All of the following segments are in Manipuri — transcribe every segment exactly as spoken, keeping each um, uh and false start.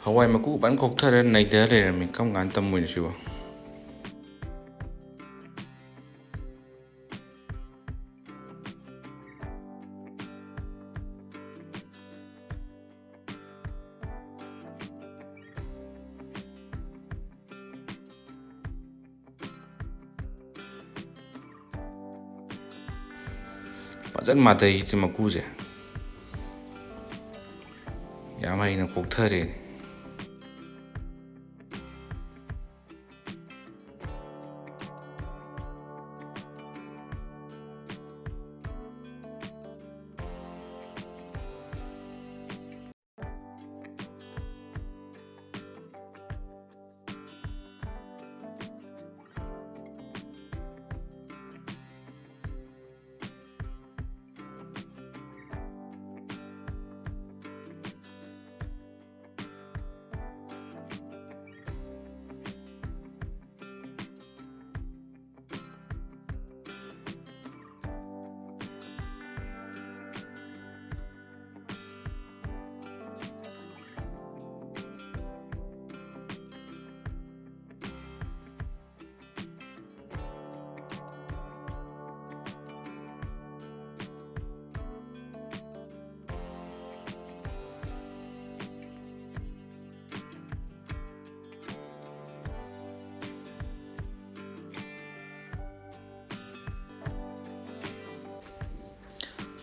ꯍꯋꯥꯏ ꯃꯀꯨ ꯐꯖꯅ ꯈꯣꯛꯊꯔ ꯅꯩꯗ ꯂꯩꯔꯝꯃꯤ꯫ ꯀꯔꯝ ꯀꯥꯟꯗ ꯇꯝꯃꯣꯏꯅꯣ ꯁꯤꯕꯣ? ꯐꯖꯅ ꯃꯥꯗꯩ ꯁꯤ ꯃꯀꯨꯁꯦ꯫ ꯌꯥꯝ ꯍꯩꯅ ꯀꯣꯛꯊꯔꯦꯅꯦ꯫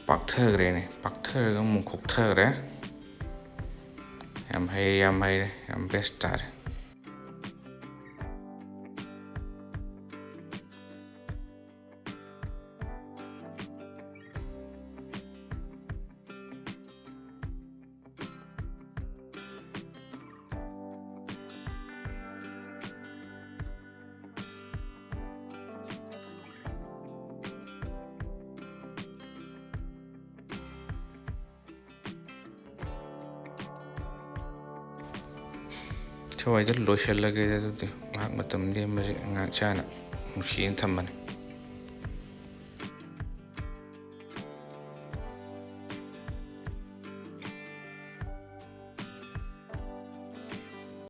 ꯄꯥꯛꯊꯈ꯭ꯔꯦꯅꯦ, ꯄꯥꯛꯊꯔꯒ ꯑꯃꯨꯛ ꯈꯣꯛꯊꯈ꯭ꯔꯦ꯫ ꯌꯥꯝ ꯍꯩꯔꯦ, ꯌꯥꯝ ꯍꯩꯔꯦ, ꯌꯥꯝ best ꯇꯥꯔꯦ꯫ ꯁ꯭ꯋꯥꯏꯗ ꯂꯣꯏꯁꯤꯜꯂꯒꯦ꯫ ꯑꯗꯨꯗꯤ ꯉꯥꯏꯍꯥꯛ ꯃꯇꯝ ꯂꯦꯟꯕꯁꯦ ꯉꯥꯏꯍꯥꯛ ꯆꯥꯅ ꯅꯨꯡꯁꯤꯅ ꯊꯝꯕꯅꯤ꯫